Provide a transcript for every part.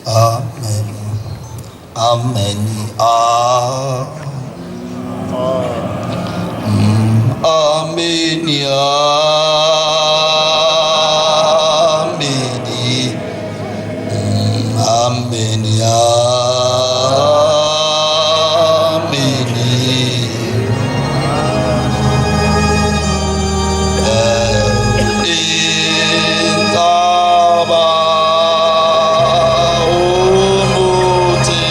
Amen. Amen. Amen. Amen. Amen. Amen. Intaba umuthi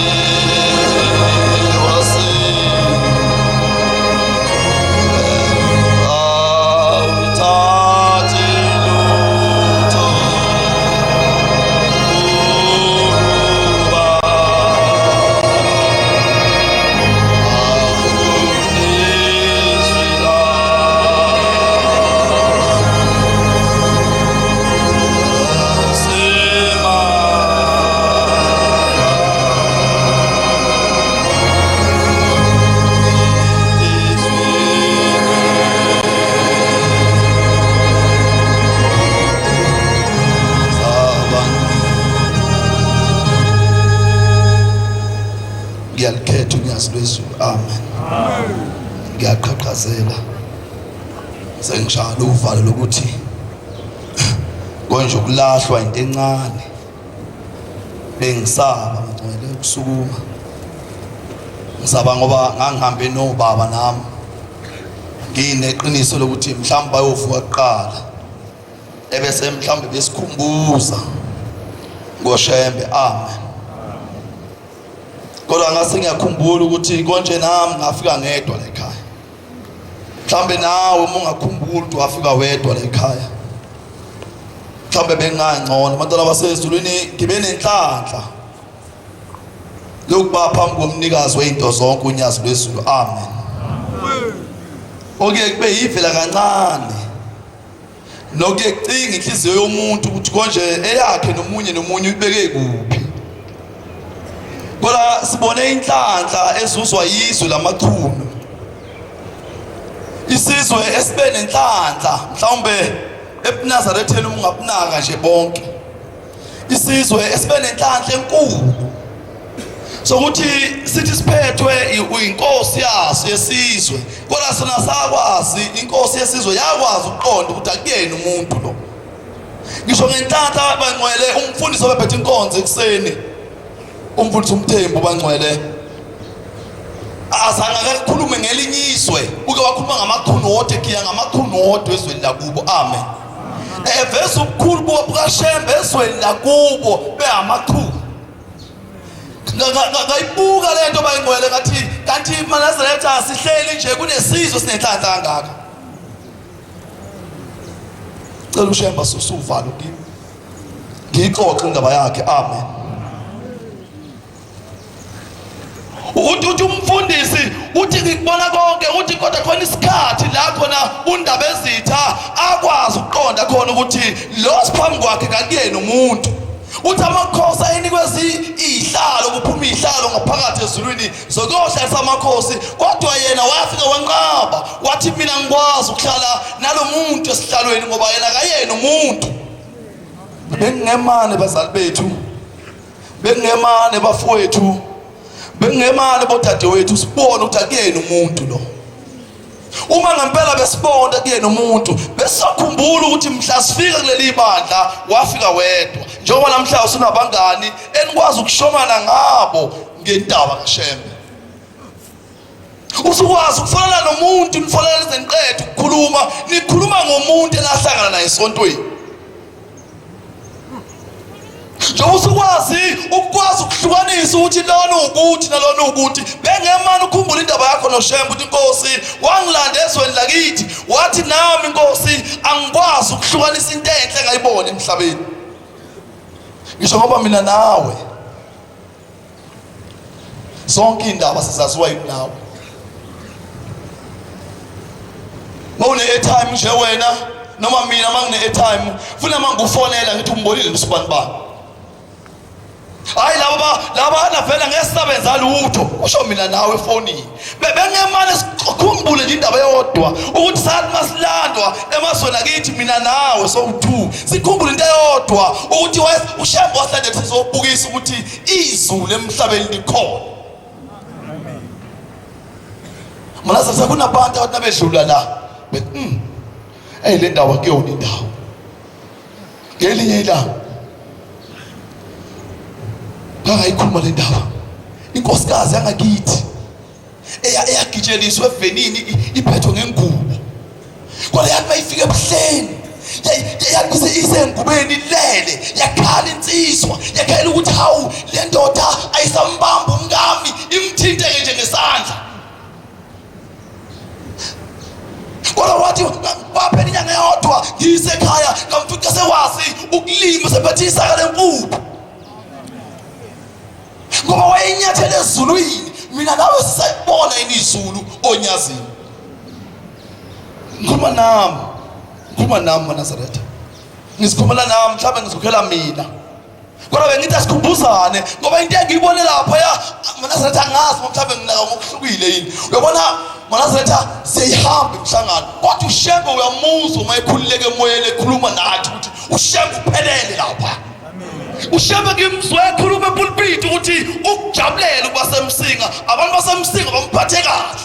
wase awuthathi lutho ukuba awunizwi Ngiyalikhetha unyazi lwezulu. Amen. Ngiyaqhaqhazela. Sengishaya uvalo lokuthi konje ukulahlwa into encane. Bengisaba ngcwele ukusukuma. Ngisaba ngoba ngangihambe nobaba nami. Ngineqiniso lokuthi mhlawumbe bayovuka kuqala. Ebese mhlawumbe besikhumbuza ngoShembe. Amen. Kodwa ngase ngiyakhumbula ukuthi konje nami ngafika ngedwa la ekhaya. Mhlawumbe nawe uma ungakhumbula ukuthi wafika wedwa la ekhaya. Mhlawumbe bengangcono abantwana basezulwini ngibe nenhlanhla yokuba phambi komnikazi wezinto zonke unyazi lwezulu. Amen. Okuye kube yivela kancane nokuye kucinga inhliziyo yomuntu ukuthi konje eyakhe nomunye nomunye uyibeke kuphi. Kodwa sibone inhlanhla ezuzwa yizwe lamachunu, isizwe esibe nenhlanhla mhlawumbe ebuNazaretheni uma ungabunaka nje bonke, isizwe esibe nenhlanhla enkulu sokuthi sithi siphethwe inkosi yaso yesizwe, kodwa sona sakwazi inkosi yesizwe yakwazi ukuqonda ukuthi akuyena umuntu lo. Ngisho ngenhlanhla bangcwele, umfundisi obephethe inkonzo ekuseni, umfundisi uMthembu bangcwele, azange akakhulume ngelinye izwe, uke wakhuluma ngamakhunu wodwa, egiya ngamakhunu wodwa ezweni lakubo. Amen. Eveza ubukhulu bukaShembe ezweni lakubo behamakhulu. Ngayibuka le nto bayingcwele, ngathi kanti maNazaretha sihleli nje kunesizwe sinenhlanhla kangaka. Cela uShembe asuse uvalo kimi, ngiyixoxe indaba yakhe. Amen. Uthi uthi umfundisi uthi ngikubona konke, uthi kodwa khona isikhathi la khona undaba ezitha akwazi ukuqonda khona ukuthi lo siphambi kwakhe kakuyena umuntu. Uthi amakhosi ayenikwe izihlalo, kuphuma izihlalo ngaphakathi ezulwini zokuyohlalisa amakhosi, kodwa yena wafika wanqaba, wathi mina ngikwazi ukuhlala nalo muntu esihlalweni ngoba yena akayena umuntu. Bengingemane bazali bethu, bengingemane bafowethu, bengingemane bodadewethu, sibone ukuthi akuyena umuntu lo. Uma ngempela besibona kuyena umuntu, besakhumbula ukuthi mhla sifika kuleli bandla wafika wedwa, njengoba namhla usunabangani enikwazi ukushomana ngabo ngentaba kaShembe. Usukwazi ukufonela nomuntu, nifonela nize niqede ukukhuluma, nikhuluma ngomuntu enahlangana naye esontweni. Njengoba usukwazi ukwazi ukuhlukanisa ukuthi lona ukuthi nalona ukuthi, bengemane ukhumbula indaba yakho noShembe ukuthi inkosi wangilanda ezweni lakithi, wathi nami inkosi angikwazi ukuhlukanisa into enhle engayibona emhlabeni. Ngisho ngoba mina nawe zonke indaba sizaziwa yini nawe. Mawune airtime nje wena noma mina mangine airtime funa mangufonela ngithi umbonile usibani bani. Hayi la laba laba navela ngesabenza lutho, kusho mina nawe efonini. Bebengemane sikhumbule nje indaba eyodwa ukuthi sathi masilandwa emazweni akithi mina nawe sowu-two, sikhumbule into eyodwa ukuthi uShembe wasilandela sizobukisa ukuthi izulu emhlabeni likhona. Mina sekunabantu abathi nabedlula la bethi hey le ndawo akuyona indawo. Ngelinye ilanga ngangayikhuluma le ndaba, inkosikazi yangakithi eyagitsheliswa evenini iphethwe ngengubo, kodwa yathi mayifika ebuhleni yathi isengubeni ilele, yakhala insizwa, yakhala ukuthi hawu le ndoda ayisambamba umkami, imthinteke nje ngesandla. Kodwa wathi kwaphela inyanga eyodwa ngisekhaya, ngamfica sekwazi ukulima, sephethe isaka lempuphu, ngoba wayenyathele ezulwini. Mina nawe sisayibona yini izulu onyazini? Ngikhuluma nami, ngikhuluma nami maNazaretha, ngizikhulumela nami, mhlawumbe ngizikhokhela mina, kodwa bengithi asikhumbuzane, ngoba into engiyibone lapha ya maNazaretha angazi mhlawumbe nginaka ngokuhlukile yini. Uyabona maNazaretha, siyayihamba imihlangano, kodwa uShembe uyamuzwa uma ekhululeke emoyeni ekhuluma nathi ukuthi uShembe uphelele lapha. uShembe ngimzwe ekhuluma epulpit ukuthi ukujabulela ukuba semsinga, abantu basemsinga bamphathe kahle.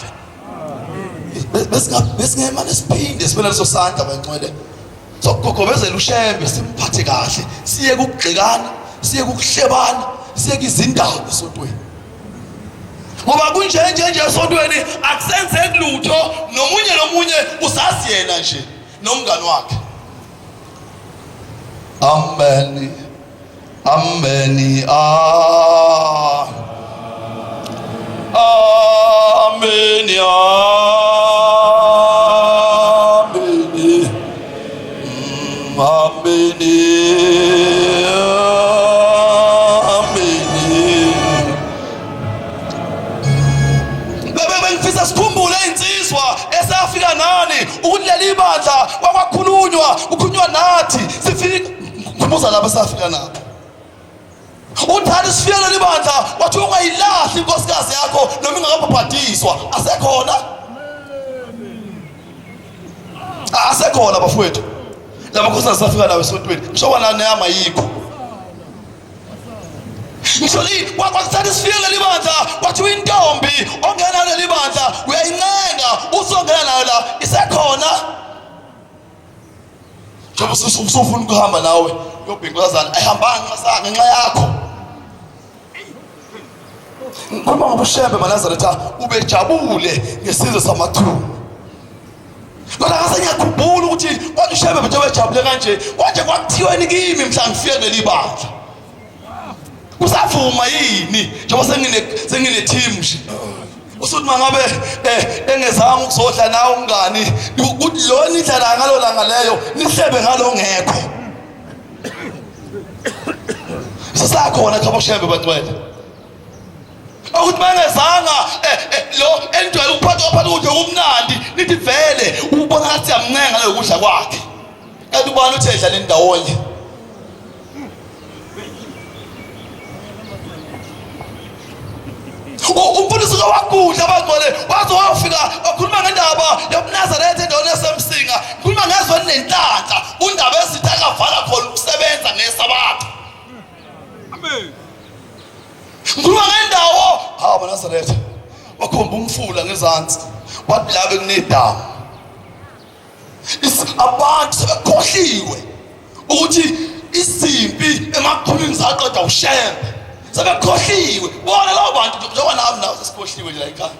Besingemane siphinde sibe naleso sandla bangcwele sokugogobezela uShembe, simphathe kahle, siye kugxekana, siye kukuhlebana, siye kizindaba esontweni, ngoba kunje nje nje esontweni akusenzeki lutho, nomunye nomunye usazi yena nje nomngani wakhe. Amen, amen, ah, amen, amen, amen, amen. Bebe bengifisa sikhumbule insizwa esafika nani ukuthi leli bandla kwakwakhulunywa, kukhulunywa nathi sifika, khumbuza laba esafika nabo. Uthanda sifike leli bandla wathi ungayilahli inkosikazi yakho noma ingakabhabhadiswa. Asekhona, asekhona bafowethu laba nkosikazi safika nawo esontweni, ngisho kwana neyama yikho ngisho kwakuthatha sifike leli bandla wathi uyintombi ongena leli bandla uyayincenga usongena nayo la, isekhona. Njengoba usufuna ukuhamba nawe uyobhinkazana, ayihambanga ngenxa yakho. Ngikhuluma ngobushembe maNazaretha, ubejabule ngesizwe samaChunu. Kodwa ngase ngiyakhumbula ukuthi kodwa uShembe bethe wejabule kanje, konje kwakuthiweni kimi mhla ngifike kuleli bandla? Usavuma yini njengoba sengine team nje? Usuthi mangabe engezanga ukuzodla nawe umngani, ukuthi lo nidla la ngalo langa leyo nihlebe ngalo ngekho. Sisakhona khabo Shembe bangcwele. Ukuthi bengezanga lo enijwayele ukuphatha waphatha ukudla okumnandi, nithi vele ubona ngathi siyamncenga leyo kudla kwakhe. Kanti ubani uthe edlaleni ndawonye? Umfundisi kawagudla abangcwele waze wafika wakhuluma ngendaba yobuNazaretha endaweni yaseMsinga, khuluma ngezwe elinenhlanhla, undaba ezithi akavala khona ukusebenza ngeSabatha. Amen. Ngikhuluma ngendawo, hawu maNazaretha, wakhomba umfula ngezansi, wathi la bekunedamu. Abantu sebekhohliwe ukuthi izimpi emakhulwini zaqeda uShembe, sebekhohliwe bona labo bantu, njengoba nami nawe sesikhohliwe nje la ekhaya,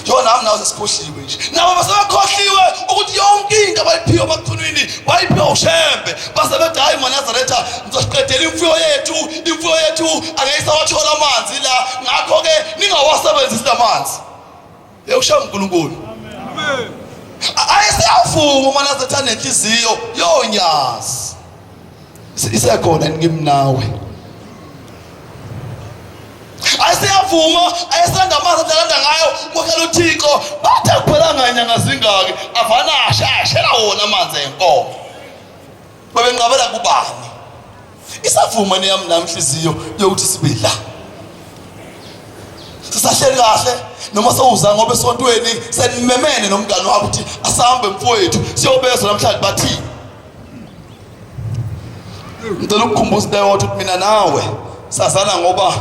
njengoba nami nawe sesikhohliwe nje, nabo basebekhohliwe ukuthi yonke into abayiphiwe emakhulwini bayiphiwe uShembe. Base bethi hayi maNazaretha, nizosiqedela imfuyo yethu, imfuyo yethu angeke isawathola amanzi la, ngakho-ke ningawasebenzisi lamanzi. Uyokushaya uNkulunkulu. Amen. Ayeseyavuma uManazaretha nenhliziyo yonyazi. Isekhona ngimnawe. Ayeseyavuma, ayesanda amanzi adlalanda ngayo kwakhela uThixo. Bathe kuphela nganyanga zingaki avana ashela wona amanzi enkomo. Babenqabela kubani? Isavuma neyami nami inhliziyo yokuthi sibe la. Sisahleli kahle noma sewuza ngoba esontweni senimemene nomngane wakho ukuthi asambe mfowethu siyobezwa namhlanje bathini. Ngicela ukukhumbuza into eyodwa ukuthi mina nawe sazana ngoba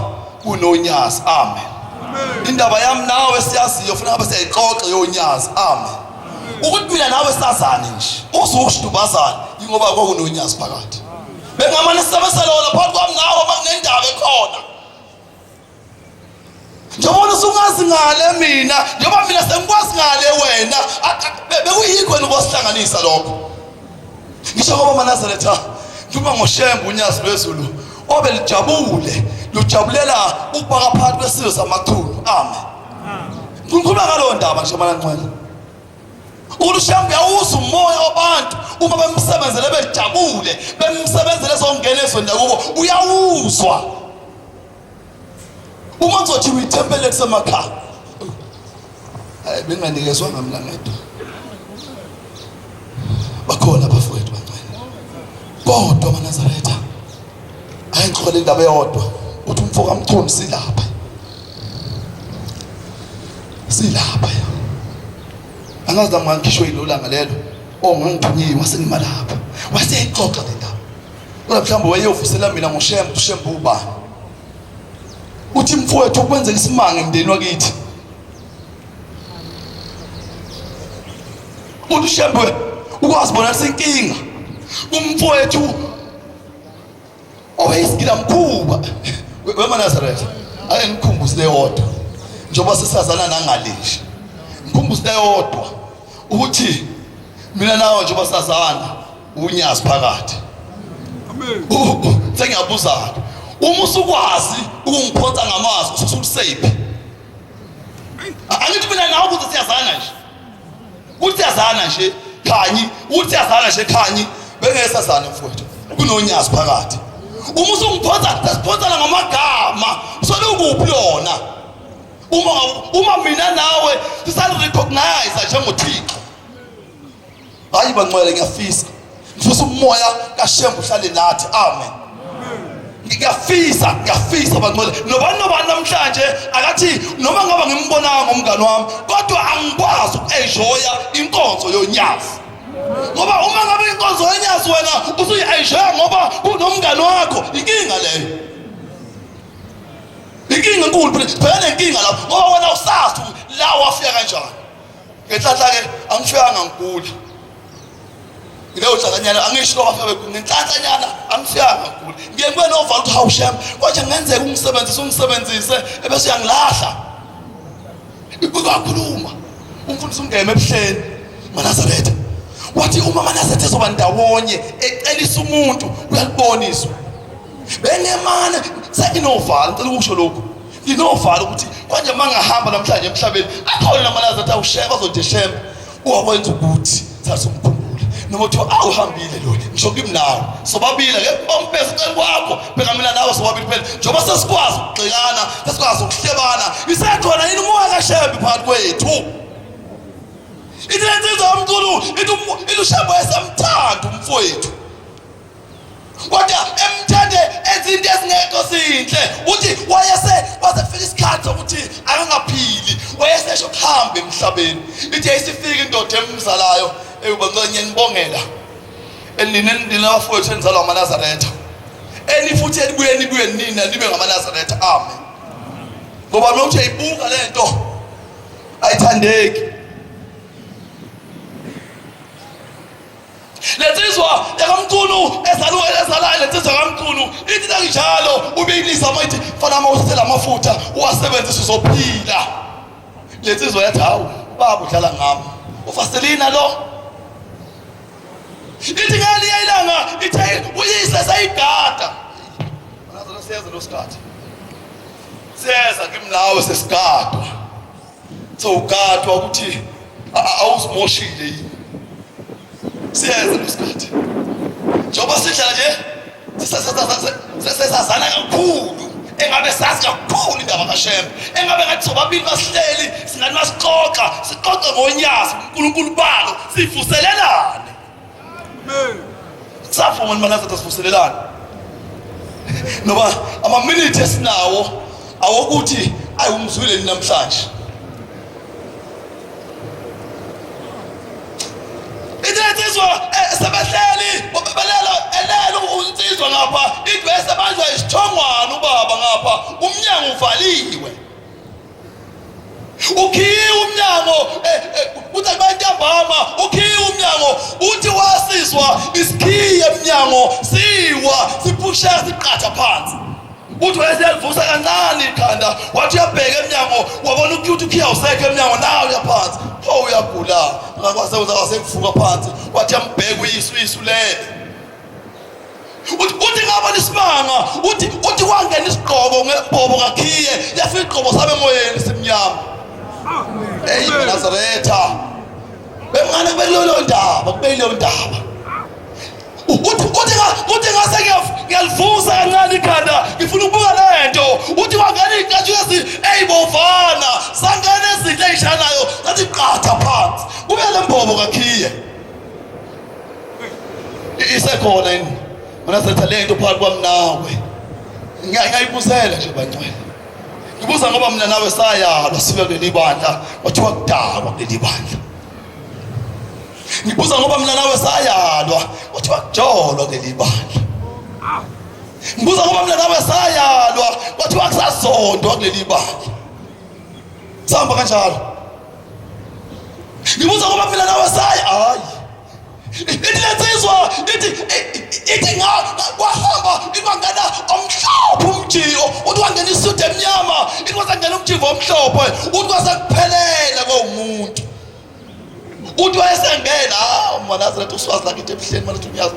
kunonyazi. Amen. Indaba yami nawe siyaziyo funa ngabe siyayixoxa yonyazi. Amen. Ukuthi mina nawe sazane nje uze usho ingoba kwakunonyazi phakathi. Bengamane sisebenzise lona phakathi kwami nawe uma kunendaba ekhona. Njengoba usungazi ngale mina, njengoba mina sengikwazi ngale wena, bekuyikho wena ubosihlanganisa lokho. Ngisho ngoba amaNazaretha ngikhuluma ngoShembe unyazi lwezulu obe lijabule lujabulela ukubaka phakathi kwesizwe samaChunu. Amen. Ngikhuluma ngalowo ndaba nje mana ngcwele. Ukuthi uShembe uyawuzwa umoya wabantu uma bemsebenzele bejabule, bemsebenzele songena ezweni lakubo, uyawuzwa. Uma kuzothiwa ithempeli elisemakhaya, hayi benganikezwanga mina ngedwa, bakhona abafowethu bangcwele, kodwa amaNazaretha hayi ngixole indaba eyodwa uthi umfo kaMchunu silapha silapha angazi nami ngangikhishwe yilo langa lelo oh ngangithunyiwe wasengimalapha waseyixoxa le ndaba Kodwa mhlawumbe wayeyovusela mina ngoShembe, uShembe ubani? Uthi mfowethu kwenzeka isimanga emndeni wakithi. Uthi uShembe ukwazi bona inkinga. Umfowethu owayesigila mkhuba wemaNazaretha ake ngikhumbuze leyodwa njengoba sisazana nangale nje ngikhumbuze leyodwa ukuthi mina nawe njengoba sazana unyazi phakathi. Amen. Sengiyabuza-ke uma usukwazi ukungiphonsa ngamazwi usususephi? Angithi mina nawe ukuthi siyazana nje, ukuthi siyazana nje khanyi, ukuthi siyazana nje khanyi, bengeke sazane mfowethu, kunonyazi phakathi. Uma usungiphonsa sesiphonsana ngamagama, usolukuphi yona? Uma mina nawe sisali-recognize njengoThixo. Hayi bangcwele, ngiyafisa ngifisa umoya kaShembe uhlale nathi. Amen. Ngiyafisa, ngiyafisa bangcwele, nobani nobani namhlanje akathi noma ngaba ngimbonanga umngani wami, kodwa angikwazi uku-enjoya inkonzo yonyazi, ngoba uma ngabe inkonzo yonyazi wena usuyi-enjoya ngoba kunomngani wakho, inkinga leyo, inkinga enkulu. Phela nenkinga lapho ngoba wena usazi la wafika kanjani. Ngenhlanhla-ke angifikanga ngigula ngileyo nhlanhlanyana, angisho ngoba fika begula ngenhlanhlanyana, angifikanga ngigula. Ngiye ngibe novalo ukuthi hawu shem, konje kungenzeka ungisebenzise ungisebenzise ebese uyangilahla. Uyakhuluma umfundisi ungema ebuhleni maNazaretha, wathi uma amaNazaretha ezoba ndawonye ecelisa umuntu uyaliboniswa bengemane. Senginovalo, ngicela ukusho lokhu, nginovalo ukuthi konje uma ngahamba namhlanje emhlabeni akhona namalazi athi awushembe azothi shembe owakwenza ukuthi thatha umkhumbule, noma kuthiwa awuhambile lo, ngisho kimi nawe sobabili ake umbese ecaleni kwakho, phela mina nawe sobabili phela njengoba sesikwazi ukugxekana, sesikwazi ukuhlebana, isekhona yini umoya kaShembe phakathi kwethu? Ithi lensizwa yomculo ithi uShembe wayesemthanda umfowethu, kodwa emthande enza into ezingekho zinhle. Uthi wayese wasefika isikhathi sokuthi akangaphili, wayesesho kuhamba emhlabeni. Ithi yayisifika indoda emzalayo eyuba ngiyanibongela enina nina bafowethu enizalwa amaNazaretha, eni futhi elibuye nibuye nina nibe ngamaNazaretha. Amen. Ngoba uma uthi uyayibuka lento ayithandeki. Lensizwa yakamkhulu ezalwa ezalayo, lensizwa yakamkhulu ithi nakunjalo ubeyilisa uma ithi fana uma usithela amafutha uwasebenzisa uzophila. Lensizwa yathi hawu ubaba udlala ngami, uvaselina lo. Ithi ngeliye ilanga ithe uyise seyigada. Nazo siyeza lo sikhathi siyeza kimi nawe sesigadwa, sewugadwa ukuthi awuzimoshile yini. Siyeza lesikhathi njengoba sidlala nje sesazana kakhulu, engabe sazi kakhulu indaba kaShembe, engabe ngathi sobabili basihleli singani masixoxa sixoxe ngonyazi uNkulunkulu balo sivuselelane. Amen. Safuma manazaretha sivuselelane. Noba amaminithi esinawo awokuthi ayiwumzwile namhlanje. Insizwa eh, sebehleli belela elele unsizwa ngapha into esebanjwa isithongwana ubaba ngapha umnyango uvaliwe ukhiye umnyango eh, eh, uthi abantambama ukhiye umnyango uthi wasizwa isikhiye emnyango siwa siphusheka siqatha phansi uthi wayeseyalivusa kancane ikhanda wathi uyabheka emnyango wabona ukuthi ukhiya usekho emnyango nawe uyaphansi pho uyagula ngakwasekuvuka phansi wathi yambheka uyisu isu lele uthi uthi ngabona isimanga uthi uthi kwangena isigqoko ngembobo kakhiye yafika igqobo sabe emoyeni simnyama eyi Nazaretha bemngane kube kuleyo ndaba kube leyo ndaba uthi uthi uthi ngase ngiyalivusa kancane ikhanda ngifuna ukubuka lento uthi wangena iy'nkathi ezi ey'bovana sangena ezinhle ey'shanayo sathi qatha phansi kube le mbobo kakhiye isekhona yini mina setha lento phakathi kwami nawe ngiyayibuzela nje bangcwele ngibuza ngoba mina nawe sayalwa sifika kuleli bandla kwathiwa kudakwa kuleli bandla ngibuza ngoba mina nawe sayalwa kwathiwa kujolwa kuleli bandla ngibuza ngoba mina nawe sayalwa kwathiwa kusazondwa kuleli bandla sihamba kanjalo ngibuza ngoba mina nawe saya hayi ithi lensizwa ithi ithi nga kwahamba ikwangena omhlophe umjiyo uthi wangena isudu emnyama ithi kwasangena umjivo omhlophe uthi kwasekuphelele kowumuntu uthi wayesengena hawu manazaretha uswazi lakithi ebuhleni manje uyazi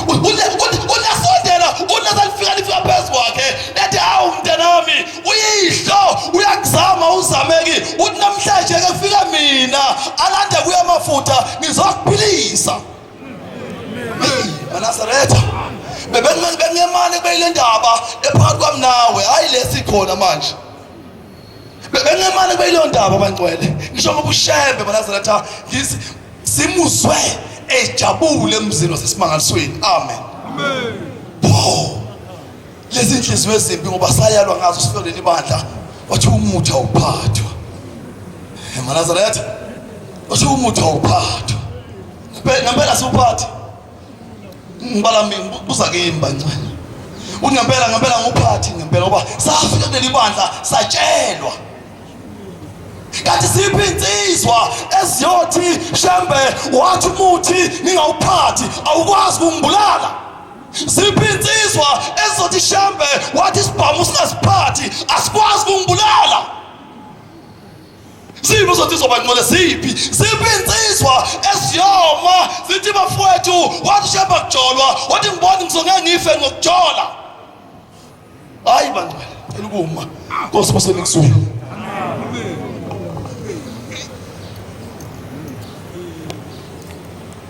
uthi ulasondela ulasa lifika lifika phezu kwakhe lathi hawu mntanami uyihlo uyakuzama uzameki uthi namhlanje ke kufika mina alande kuye amafutha ngizokuphilisa manazaretha bebengemane kube ndaba ephakathi kwami nawe hayi lesikhona manje bebengemane kube yileyo ndaba bangcwele ngisho ngoba ushembe manazaretha simuzwe ejabule emzini wasesimangalisweni amen amen pho lezi inhliziyo ezimbi ngoba sayalwa ngazo sifike leli bandla wathi umuthi awuphathwa emanazaretha wathi umuthi awuphathwa ngempela siwuphathi ngibala mina buza kimi bancane uthi ngempela ngempela nguphathi ngempela ngoba safika kuleli bandla satshelwa kanti siphi insizwa eziyothi shembe wathi umuthi ngingawuphathi awukwazi kungibulala siphi insizwa ezizothi shembe wathi isibhamu singasiphathi asikwazi kungibulala Ziphi uzothi izobangcwele ziphi? Ziphi insizwa eziyoma zithi bafowethu wathi shemba kujolwa wathi ngibona ngizongeke ngife ngokujola. Hayi bangcwele, cela ukuma. Nkosi bose nikuzwile. Amen.